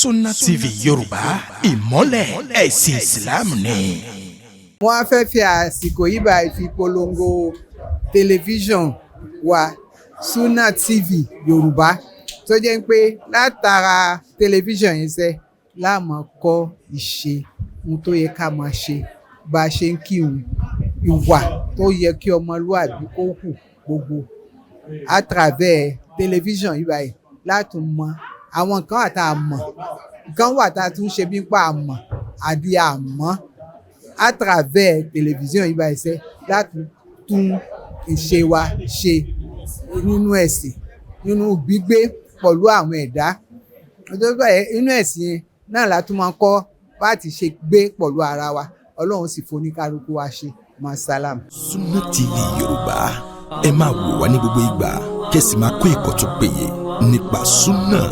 Sunna TV Yorùbá, ìmọ́lẹ̀ ẹ̀sìn Ìsìláàmù ni. Wọ́n á fẹ́ fi àsìkò yìí báyìí fi polongo tẹlifíṣàn wa, Sunna TV Yorùbá, tó jẹ́ pé látara tẹlifíṣàn yẹn sẹ́ láàmú kọ́ ìṣe ohun tó yẹ ká máa ṣe, bá a ṣe ń kírun, ìwà tó yẹ kí ọmọlúwàbí kó hù gbogbo. À travers tẹlifíṣàn yìí báyìí láti mọ àwọn nǹkan wà tá a mọ̀, nǹkan wà tá a tún ṣe bí pa àmọ̀ àbí àmọ́. À travers tẹlifíṣàn yìí báyìí sẹ́ láti tún ìṣe wa ṣe nínú ẹ̀sìn, nínú gbígbé pẹ̀lú àwọn ẹ̀dá. Nínú ẹ̀sìn yẹn náà la tún máa kọ́ bá ti ṣe gbé pẹ̀lú ara wa. Ọlọ́run sì foníkálukú wa ṣe masalam. Sunna TV Yorùbá, ẹ máa wò wá ní gbogbo ìgbà, kẹ́ sì máa kó ẹ̀kọ́ tó péye nípa Sunna.